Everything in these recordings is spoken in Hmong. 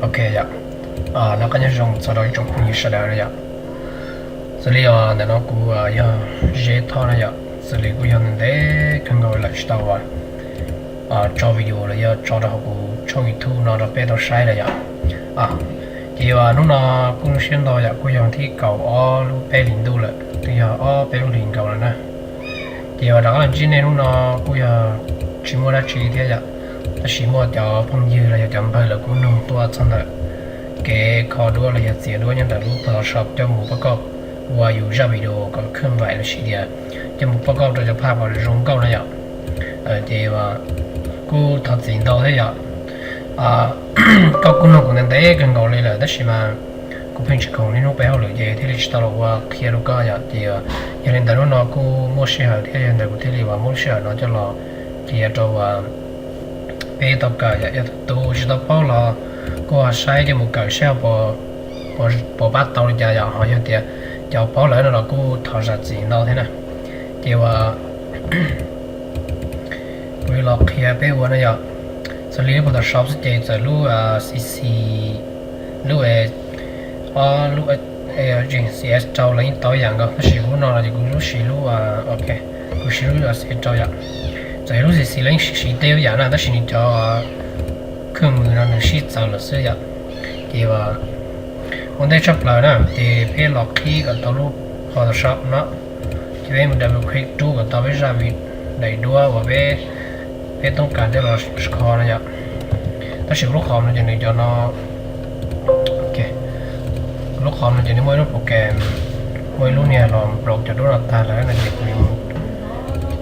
Ok yom, noj qab nyob zoo txog rau ib tsoom phooj ywg sawv daws na yom. Xws li os ntawm no kuv yog Zeb Thoj na yom, xws li kuj yog ntev kawg nkaus lawm tsis tau tso video los yog tso rau hauv kuv tshooj YouTube no rau peb tau saib lawm yom. Ces hnub no kuj zoo siab ntau yom, kuj yog thib kaum ob lub peb hlis ntuj lawm, twb yog ob peb lub hlis nkaus lawm na. Ces rov qab los ntsib nej hnub no kuj yog tsis muaj dab tsi thiab yom, tab sis muaj cov phooj ywg los yog cov npawg lawv kuj nug tuaj txog ntawm kev kho duab los yog txiav duab nyob ntawm lub Photoshop coj mus pab kauj ua yus zaj video kom khwj npaim los sis tias coj mus pab kauj rau cov phaj kom zoo nkauj na yom. Ces kuj thov txim ntau thiab yom. Koj kuj nug kuv ntev ntev kawg nkaus li lawm tab sis mas kuv pheej tsis khoom niaj hnub peb hauj lwm ces thiaj li tsis tau los ua qhia rau koj yom. Ces yog li ntawd hnub no kuj muaj sij hawm thiab yog ntawd kuv thiaj li uas muab lub sij hawm no coj los qhia rau peb tau kawm yom. Yog tus tsis tau paub los kuj ho saib coj mus kawm saib puas pab tau li cas yom, ho yog tias cov paub lawm no los kuj thov zam txim ntau thiab na. Ces uas kuv yuav los qhia peb ua na yom. Xws li lub Photoshop xwb ces txawm lub CC, lub lub CS rau los yeej tau ib yam nkaus, tab sis kuv no no ces kuv lub siv lub, ok, kuv siv lub CS rau yom. Txawm lub CC los yeej siv tau ib yam na, tab sis nws cov khwj mws no nws sib txawv lawm xwb yom. Ces ua ntej tshaj plaws na ces peb los qhib kom tau lub Photoshop no, ces peb mus double click rub kom tau peb zaj video daim duab uas peb, peb toob kas coj los kho no yom. Tab sis kuv lub qhov no ces nws cov no, kuv lub qhov no ces nws muaj ib lub program, muaj ib lub niag los block cov duab no tag lawm no ces kuv,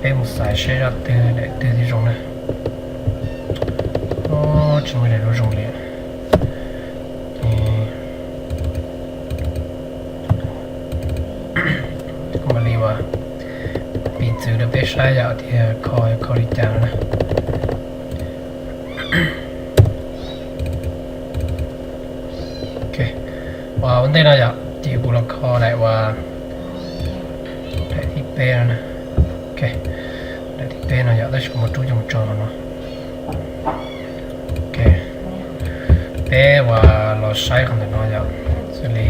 peb mus xaiv seb zaj twg daim twg thiaj zoo na. Tsis muaj daim duab zoo li. Kuv mam li uas piv txwv rau peb saib yom tias kho kho li cas no na. Ua ua ntej no yom ces kuv los kho daim uas daim thib peb no, daim thib peb no yom, tab sis kuv muab rub coj mus tso no. Peb uas los saib qhov ntawm no yom, xws li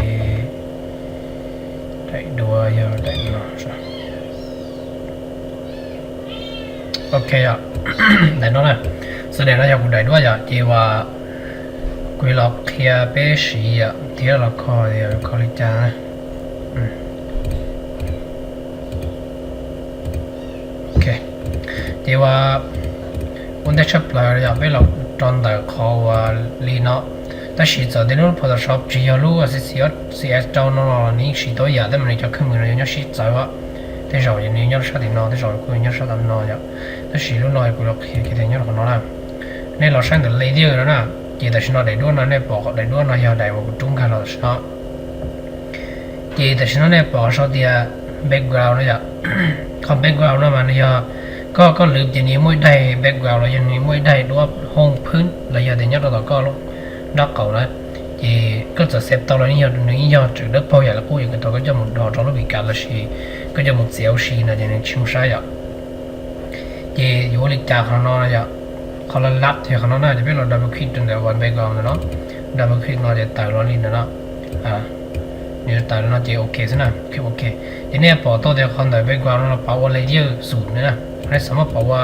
daim duab yog daim no. Ok yom, daim no na, xws daim no yog kuv daim duab yom, ces uas kuv yuav los qhia peb siv yom thiab los kho, kho li cas na. Ok, ces uas ua ntej tshaj plaws yog peb los rau ntawm qhov uas li no, tab sis txawm tias lub Photoshop tsis yog lub CC, CS rau no los nws yeej siv tau ib yam, tab mas nws cov khwj mws no yuav nyob sib txawv, tej zaum nws nyob sab tim no, tej zaum kuj nyob sab tim no yom. Tab sis lub no kuv los qhia kiag tias nyob rau qhov no na. Nej los saib ntawm layer no na, ces tam sim no daim duab no nej pom daim duab no yog daim uas kuv rub nkag los tam sim no. Ces tam sim no nej pom sau tias background no yom. Qhov background no mas nws yog koj, koj lwv ces nws muaj ib daig background los yog nws muaj ib daig duab hooj phwb los yog tias nyob rau tom koj lub nraub qaum na. Ces koj txawm save tau los nws yeej yog tseem dawb paug yam li qub, yog kws thaum koj coj mus do rau lub Vim Kas los sis koj coj mus txiav ua si no ces nws tsis zoo saib yom. Ces yuav ua li cas qhov no yom, qhov laj laj yog qhov no na, ces peb los double click rau ntawm uas background ntawm no, double click no ces tawm los li ntawm no, nws tawm no ces ok xwb na, ok. Ces nej pom tau tias qhov ntawm background no los pov ua layer xum na, nej xav muab pov ua,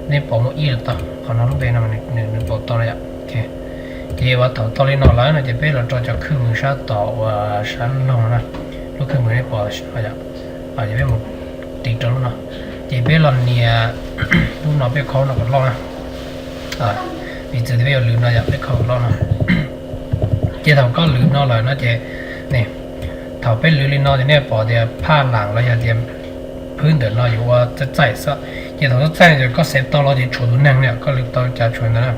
nej pov muaj ib los tau, qhov no lub npe no nws pov tau no yom. Ces uas thaum tau li no lawm no ces peb los rau cov khwj mws sab tom uas sab laug na, lub khwj mws nej pom tam sim no yom, ces peb mus tiv rau lub no, ces peb los nias lub no peb kho no kom loj na. Piv txwv tias peb yuav lwv no yom, peb kho kom loj no. Ces thaum koj lwv no lawm no ces, thaum peb lwv li no ces nej pom tias phaj lam los yog tias phwb ntawm no yuav ua txaij txaij xwb. Ces thaum txaij txaij no ces koj save tau los ces tshuav tus neeg na, koj lwv tau cas tshuav ntawd na.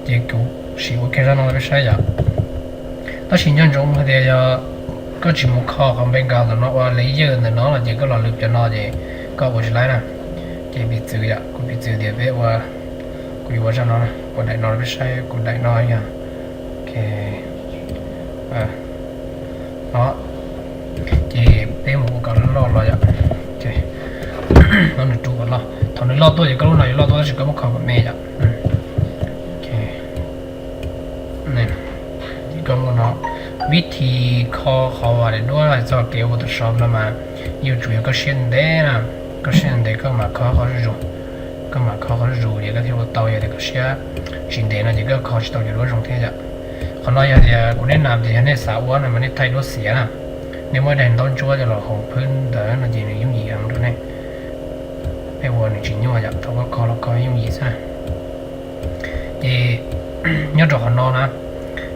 Ces kuv sim ua kiag zaj no rau peb saib yom. Tab sis nco ntsoov hais tias yog koj tsis mus kho qhov background ntawm no ua layer ntawm no no ces koj los lwv cov no ces koj ua tsis laib na. Ces piv txwv yom, kuv piv txwv tias peb ua, kuv yuav ua zaj no, ua daim no rau peb saib, kuv daim no yog, ok, no, ces peb mus ua kom loj los yom. No nws rub kom loj, thaum nws loj tuaj ces koj lub no yuav loj tuaj tab sis koj muab kho kom me yom. Vib thib kho qhov uas daim duab txog kev ua Photoshop no mas yuav tsum yog koj siab ntev na, koj siab ntev koj mam kho qhov zuj zus, koj mam kho qhov zuj zus ces koj thiaj ua tau, yog tias koj siab tsis ntev no ces koj kho tsis tau cov duab zoo thiab yom. Qhov no yog tias kuv neb nam tias yog nej xav ua no mas nej thaij duab xiav na, nej muab daim ntaub ntsuab coj los hau phwb ntawd no ces nws yooj yim heev rau nej, nej ua nws tsis nyuaj yom, thaum koj kho los kho yooj yim xwb na. Ces nyob rau qhov no na,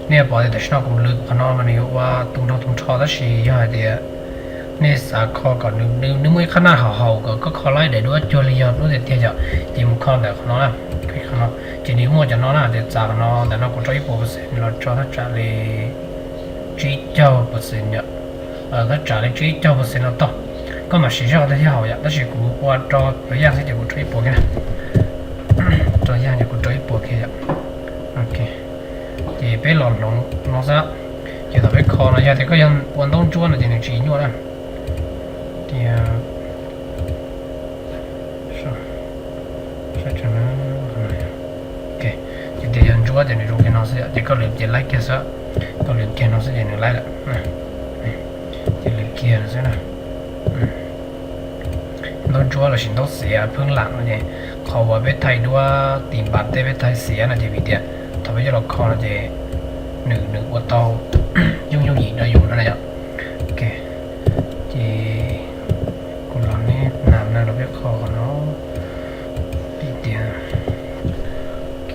nej pom tias tam sim no kuv lwv qhov no mas nws yuav ua tu nrho tu nrho, tab sis yog hais tias nej xav kho kom nws muaj ib qhab naj haum haum kom koj kho laib daim duab cuag li yog duab tiag tiag yom, ces mus kho ntawm qhov no na, qhov no. Ces nws muaj cov no na, ces txav qhov no, ntawm no kuv rau ib puas percent, nws los tso thaj tsam li tsib caug percent yom, thaj tsam li tsib caug percent no tau. Koj mam siv zog thiaj haum yom, tab sis kuv ua rau cov yaj xwb ces kuv rau ib puas kiag, rau yaj ces kuv rau ib puas kiag yom. Ok, ces peb los hloov no xwb, ces thaum peb kho no yog tias koj yog ua ntaub ntsuab no ces nws tsis nyuaj na. Tias ces tias yog ntsuab ces nws zoo kiag no xwb yom, ces koj lwv ces laib kiag xwb, koj lwv kiag no xwb ces nws laib lawm. Ces lwv kiag no xwb na. Ntaub ntsuab lossis ntaub xiav phwb lam no ces qhov uas peb thaij duab tis npas tej peb thaij xiav no ces vim tias thaum peb coj los kho no ces nws nws ua tau yooj yooj yim rau yus no na yom. Ok, ces kuv los neb nam na los peb kho qhov no. Vim tias, ok,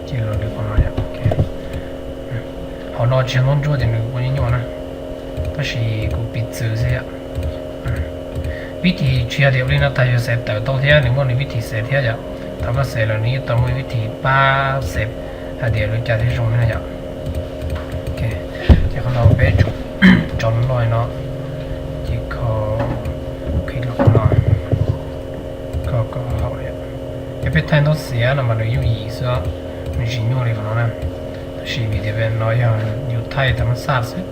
ces los lwv qhov no yom. Qhov no tsis yog ntaub ntsuab ces nws ua nyuaj nyuaj na, tab sis kuv piv txwv xwb yom. Vib thib tsis yog tias ua li no tag yog xev tawm tau thiab, nws muaj nws vib thib xev thiab yom. Thaum koj xev lawm nws yeej tau muaj vib thib pab xev hais tias lub cas thiaj zoo na yom. Ok, ces qhov no peb tsum tso lub no no, ces kho, qhib los qhov no, kho kom haum yom. Yog peb thaij ntaub xiav no mas nws yooj yim xwb, nws tsis nyuaj li qhov no na. Tab sis vim tias no yog yus thaij tau mab xaj xwb,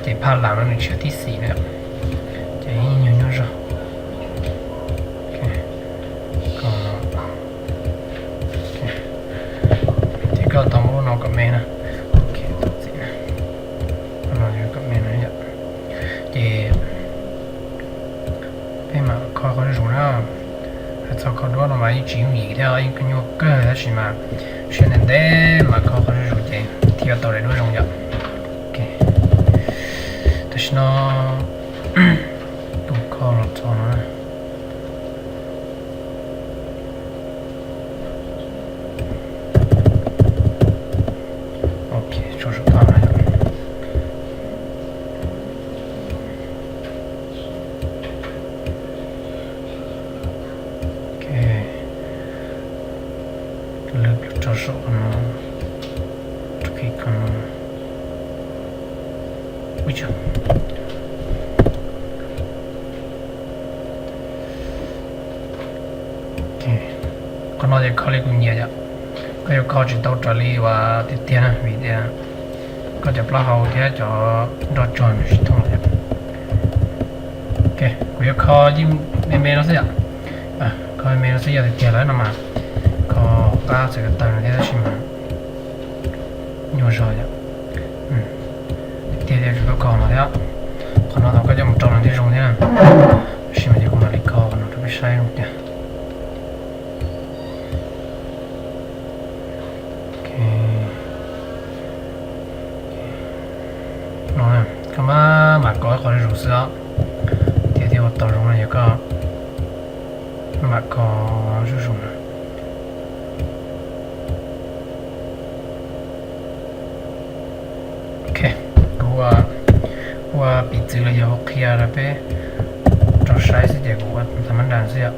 ces phaj lam no nws tsis yog tib xim na, ces yeej nyuaj nyuaj zog. Ces koj tau muab lub no kom me na. Ok, tau txim na. Kom me na yom. Ces peb mam kho qhov zuj zus na. Hais txog kho duab no mas yeej tsis yooj yim thiab, yeej nyuaj kawg tab sis mas siab ntev ntev mas kho qhov zuj zus ces thiaj tau daim duab zoo yom. Ok, tam sim no tus kho los txog no na. Ok, tso saum toj no yom. Ok, lwv tso saum no, rau qhib qhov no. Ui, qhov no ces kho li kuv nyiam yom. Koj yuav kho tsis tau raws li uas tiag tiag na, vim tias koj cov plaub hau thiab cov nroj tsuag nws tsis thooj lawm. Ok, kuv yuav kho me me no xwb yom. Kho me me no xwb, yog tiag tiag lawm no mas kho qab txawm tawg no thiab tab sis mas nyuaj zog yom. Tiag tiag tsum tau kho no thiab. Qhov no thaum koj coj mus rau no thiaj zoo thiab. Tab sis mas ces kuv mam li kho qhov no rau peb saib zoo cas. Ok, no koj mam mam kho ib qho zuj zus xwb os. Tiag tiag ua tau zoo no yog koj mam kho zuj zus na. Ok, kuv ua piv txwv los yog ua qhia rau peb rau saib xwb ces kuv ua tag mab nra xwb yom.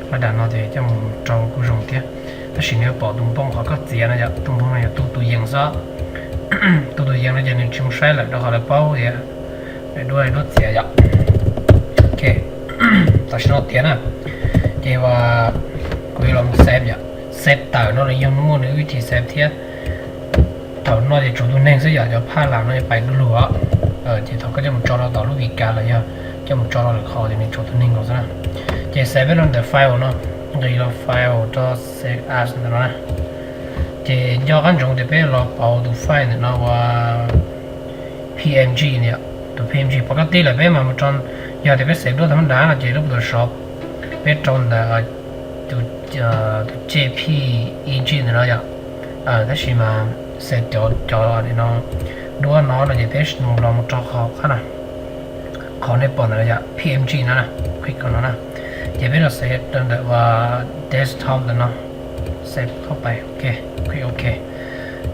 Mab nra no ces coj mus rau kuj zoo thiab. Tab sis nws yuav pom tus npoo qhov koj txiav no yom, tus npoo no yog tu tus yees xwb. Tu tus yees no ces nws tsis mus saib lawm rau qhov lawv paub tias daim duab, daim duab txiav yom. Ok, tam sim no tiav na, ces kuv yuav los mus xev yom. Xev tawm no nws yog muaj nws vib thib xev thiab. Thaum no ces tsuas tus neeg xwb yom, cov phaj lam no pais du lug os. Ces thaum koj coj mus tso rau tom lub Vim Kas los yog coj mus tso rau lwm qhov ces nws tsuas tus neeg nkaus xwb na. Ces xev peb rau ntawm file no, nqis los file rau save as ntawm no na. Ces nco qab ntsoov tias peb los pauv tus file ntawm no ua P N G no yom, tus P N G pom koj tib lawm peb mas mus rau, yog tias peb xev duab tau nrad no ces lub tus sov peb rau ntawm tus J P E G ntawm no yom. Tab sis mas xev cov cov no duab no no ces peb mus los mus rau qhov qab no, qhov nej pom ntawm no yom, P N G no na, click qhov no na. Ces peb los xev rau ntawm ua desktop ntawm no, xev qhov pais, ok, click ok.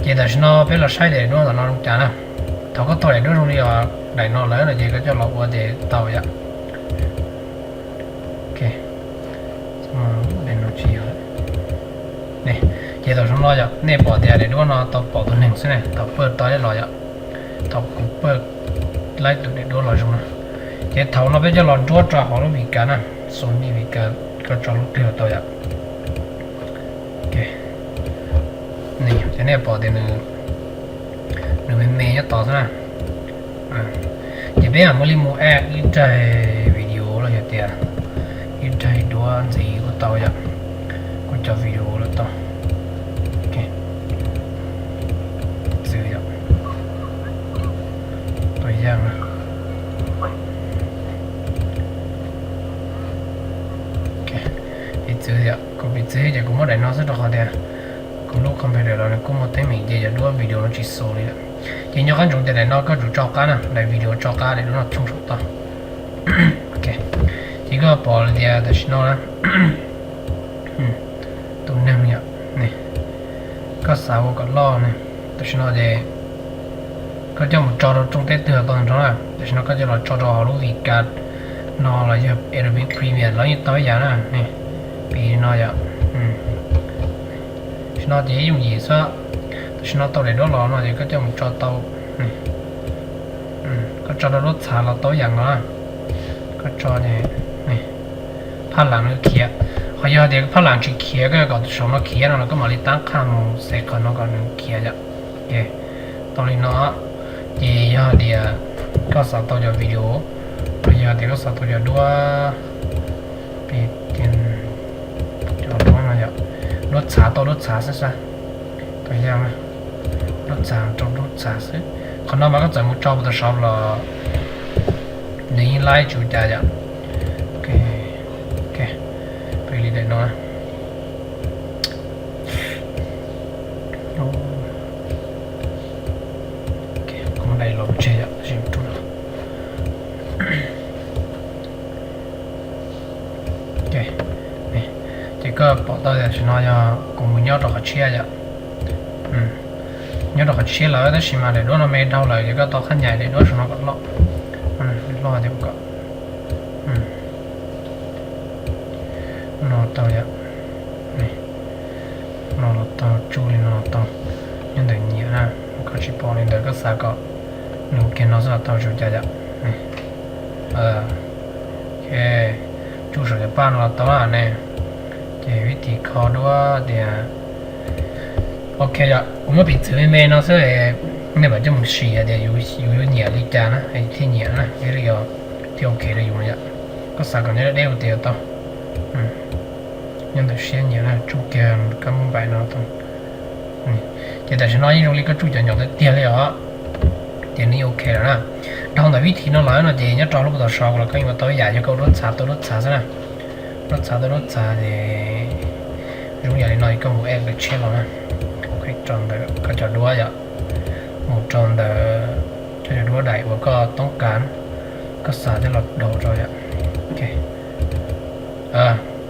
Ces tam sim no peb los saib daim duab ntawm no zoo cas na. Thaum koj tau daim duab zoo li os daim no lawm no ces koj coj los ua ces tau yom. Ok, daim no tsis yog. Ces thaum zoo no yom, nej pom tias daim duab no tau pom tus neeg xwb ne, thaum pawj tau los yom, thaum kuv pawj laib tus daim duab los zoo no. Ces thaum no peb coj los nruab rau hauv lub Vika na, Sony Vika, koj tso lub twg los tau yom. Ces nej pom tias nws me me nyob tod xwb na. Ces peb mam muab li mus add ib daig video los yog tias ib daig duab ntxiv kuj tau yom, kuj cov video los tau. Txwv yom, tua yaj na. Piv txwv yom, kuv piv txwv ces kuv muab daim no xwb rau qhov tias kuv lub computer los nws kuj muaj teeb meem ces cov duab video no tsis xus li lawm. Ces nco qab ntsoov tias daim no koj tsum tso qab na, daim video tso qab daim duab no tshooj saum toj. Ces koj pom tias tam sim no na, tus neeg yom, koj xav ua kom loj ne, tam sim no ces koj coj mus tso rau rooj teb twg tau nrho na. Tam sim no koj coj los tso rau hauv lub Vika no los yog Adobe Premiere los yeej tau ib yam na. Piv no yom, tam sim no ces yooj yim xwb. Tam sim no tau daim duab los no ces koj coj mus tso tau, koj tso rau duab txhav los tau ib yam no na. Koj tso ces phaj lam nws khiav. Qhov yog tias phaj lam tsis khiav, koj yuav kom tus saum no khiav no los koj mam li tab qhaj mus xev qhov no kom nws khiav yom. Tau li no, ces yog tias koj xav tau cov video, los yog tias koj xav tau cov duab, cov duab no yom, duab txhav tau duab txhav xwb sab, tau yaj na, duab txhav rau duab txhav xwb. Qhov no mas koj txawm mus tso Photoshop los nws yeej laib tsis ua cas yom. Peb li daim no, kuv muab daim los tseg yom, tab sis rau no. Ces koj pom tau tam sim no yog kuv mus nyob rau qhov tshiab yom. Nyob rau qhov tshiab lawm tab sis mas daim duab no me dhau lawm ces koj tau qhab nyais daim duab saum no kom loj. Loj ces kom no tau yom. No los tau, tsuj li no los tau. Nyob ntawm nyiam na, koj tsis pom li ntawd koj xav kom nws ua kiag no xwb los tau tsis ua cas yom. Tsuj saum cov paj no los tau ne. Ces vib tis kho duab tias, ok yom, kuv muab piv txwv me me no xwb, nej mam coj mus sim hais tias yus yuav nyiam li cas na, thiaj nyiam na, thiaj li, thiaj ok rau yus no yom. Koj xav kom nyob deb deb ua tias tau. Nyob ntawm siab nyiam na, tsuj kiag koj muab npaim no tau. Ces tam sim no yeej zoo li koj tsuj cov nyom tiag tiag li os. Ces nws ok lawm na. Dhau ntawm vib tis no lawm no ces nyob rau lub Photoshop los koj yeej ua tau ib yam, yog koj ua duab txhav tau duab txhav xwb na. Duab txhav tau duab txhav ces zoo yam li no koj mus add lawm tshiab los na. Koj rau ntawm koj cov duab yom, mus rau ntawm koj cov duab daim uas koj toob kas, koj xav thiab los dhau rau yom.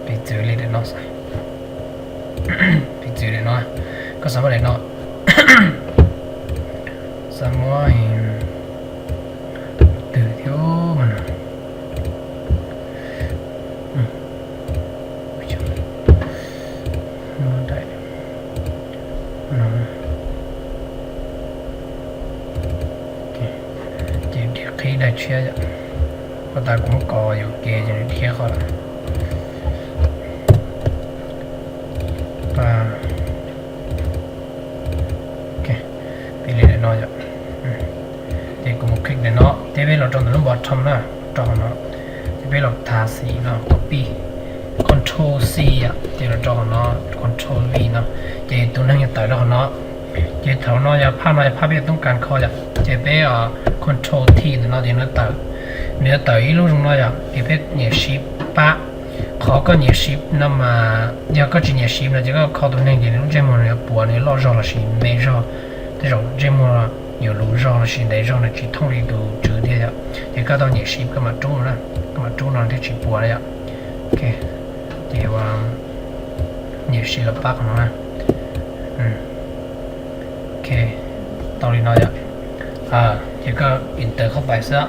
Piv txwv li daim no xwb. Piv txwv daim no, koj xav muab daim no, xav muab twg thiab mas no. Ces dhia qhib daim tshiab yom. Ua tas kuv muab kos yuam kev ces nws dhia qhov lawm. Piv li daim no yom. Ces kuv mus click daim no thiab peb los rau ntawm lub bottom na, rau qhov no. Ces peb los thav xim no, copy, control C yom, ces los rau qhov no, control V no. Ces tus neeg yuav tawm rau qhov no. Ces thaum no yog phaj no yog phaj peb toob kas kho yom, ces peb control T ntawm no ces nws tawm, nws yuav tawm ib lub zoo no yom, ces peb nias shift pab. Qhov koj nias shift no mas yog koj tsis nias shift no ces koj kho tus neeg ces nws lub ntsej muag nws yuav puas, nws yuav loj zog lossis me zog. Tej zaum ntsej muag yuav luv zog lossis ntev zog, nws tsis thooj li tus tswv thiab yom. Ces koj tau nias shift koj mam rub na, koj mam rub no thiaj tsis puas na yom. Ces nias shift los pab qhov no na. Ok, tau li no yom. Ces koj enter qhov pais xwb.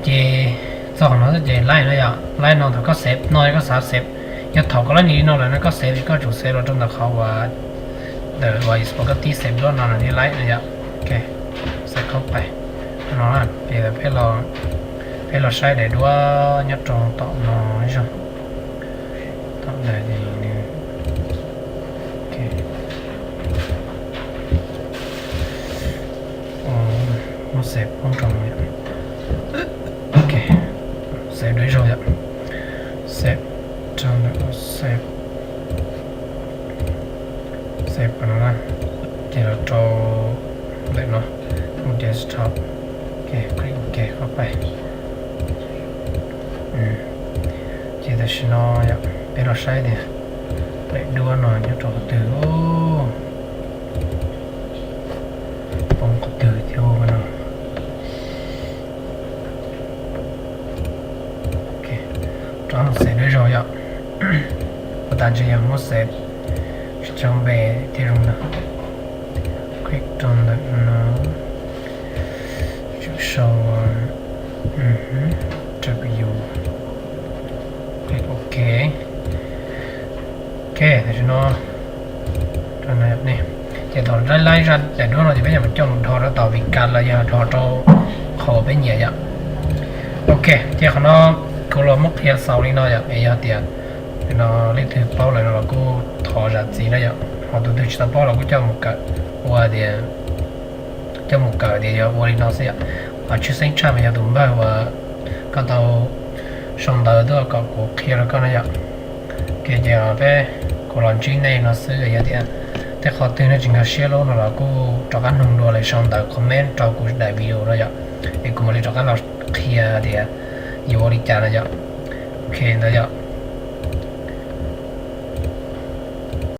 Ces txog qhov no xwb ces laib no yom, laib no thaum koj save no koj xav save, yog thaum koj laib nis li no lawm no koj save ces koj tsum save los rau ntawm qhov uas ntawm uas xpot koj tib save duab no thiaj laib no yom. Ok, save qhov pais no na. Ces peb los saib daim duab nyob rau tom no zog. Tom ntawd ces nws muab save poob rau no yom. Ok, save dua ib zaug yom. Save rau ntawm save, save no na, ces los rau ntawm no, desktop. Ok, click ok qhov pais. Ces tam sim no yom, peb los saib tias daim duab no nyob rau qhov twg. Poob qhov twg thiab no. Rov mus save dua ib zaug yom. Ua tas ntshe yog muab save tsis tau npe thiaj zoo na. Click rau ntawm no. Tsum sau W. Click ok. Ok, tam sim no ces thaum laib laib zaj daim duab no ces peb yuav mus coj mus dhos rau tom Vcad los yog dhos rau qhov peb nyiam yom. Ok, ces qhov no kuv los muab qhia xaus li no yom, es yog tias no leej twg paub lawm no los kuj thov zam txim na yom, ho tus twg tsis tau paub los kuj coj mus kawm ua tias, coj mus kawm tias yog ua li no xwb yom. Ho tshwj xeeb tshaj mas yog tus npawg uas koj tau sau ntawv tuaj kom kuv qhia rau koj na yom. Ok, ces peb kuv los ntsib nej no xwb, yog tias tej qhov twg nej tsis nkag siab lub no los kuj rov qab nug dua los sau ntawv comment rau kuv daim video no yom, es kuv mam li rov qab los qhia tias yuav ua li cas no yom. Ok ntawd yom.